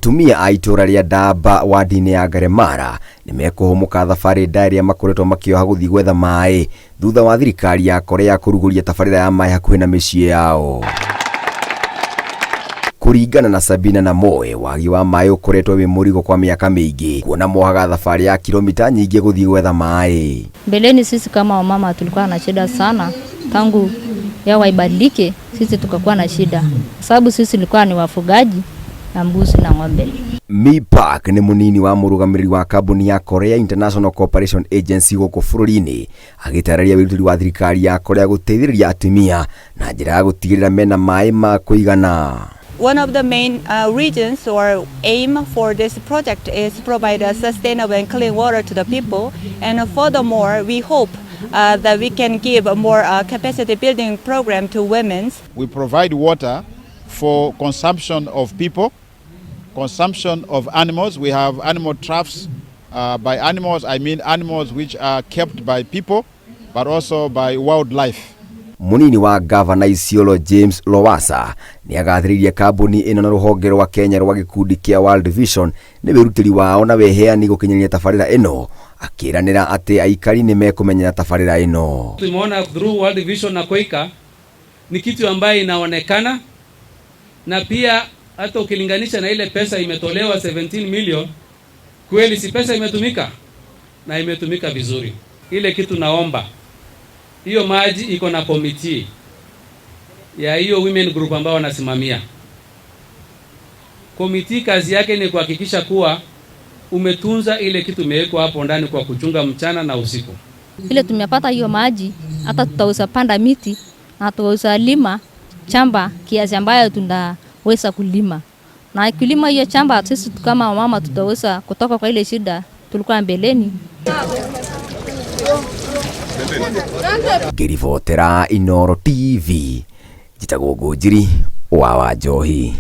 Atumia a itũũra rĩa Ndamba wadi-inĩ ya Ngaremara nĩ mekũhũmũka thabarĩ ndaya ĩrĩa makoretwo makĩoha gũthiĩ gwetha maĩ thutha wa thirikari ya Korea kũrugũria tabarĩra ya maĩ hakuhĩ na mĩciĩ yao. Kũringana na Sabina na Moe, wagi wa maĩ ũkoretwo wĩ mũrigo kwa mĩaka mĩingĩ kuona mohaga thabarĩ ya kilomita nyingĩ gũthiĩ gwetha maĩ. Mbeleni sisi kama wamama tulikuwa na shida sana, tangu yawa ibadilike, sisi tukakuwa na shida, sababu sisi tulikuwa ni wafugaji na mbuzi na ng'ombe. Mi Park nĩ mũnini wa mũrũgamĩrĩri wa kambuni ya Korea International Cooperation Agency gũkũ bũrũri-inĩ agĩtarĩria wĩrutĩri wa thirikari ya Korea gũteithĩrĩria atumia na njĩra ya gũtigĩrĩra mena maĩ ma kũigana. One of the main reasons or aim for this project is to provide a sustainable and clean water to the people. And furthermore, we hope that we can give a more capacity building program to women. We provide water for consumption of people, consumption of animals. We have animal troughs. By animals, I mean animals which are kept by people, but also by wildlife. Munini wa gavana Isiolo James Lowassa nĩ agathĩrĩirie kambuni ĩno na rũhonge rwa Kenya rwa gĩkundi kĩa World Vision nĩ wĩrutĩri wao na wĩheani gũkinyanĩria tabarĩra ĩno, akĩranĩra atĩ aikari nĩ mekũmenyera tabarĩra ĩno. Tumeona through World Vision na KOICA ni kitu ambayo inaonekana, na pia hata ukilinganisha na ile pesa imetolewa 17 million, kweli si pesa imetumika na imetumika vizuri. Ile kitu naomba, hiyo maji iko na committee ya hiyo women group ambao wanasimamia. Committee kazi yake ni kuhakikisha kuwa umetunza ile kitu imewekwa hapo ndani kwa kuchunga mchana na usiku. Ile tumepata hiyo maji, hata tutaweza panda miti na tutaweza lima chamba kiasi ambayo tunaweza kulima. Na kulima hiyo chamba, sisi kama mama tutaweza kutoka kwa ile shida tulikuwa mbeleni. Ngĩribotera Inooro TV, njĩtagwo Ngũnjiri wa Wanjohi.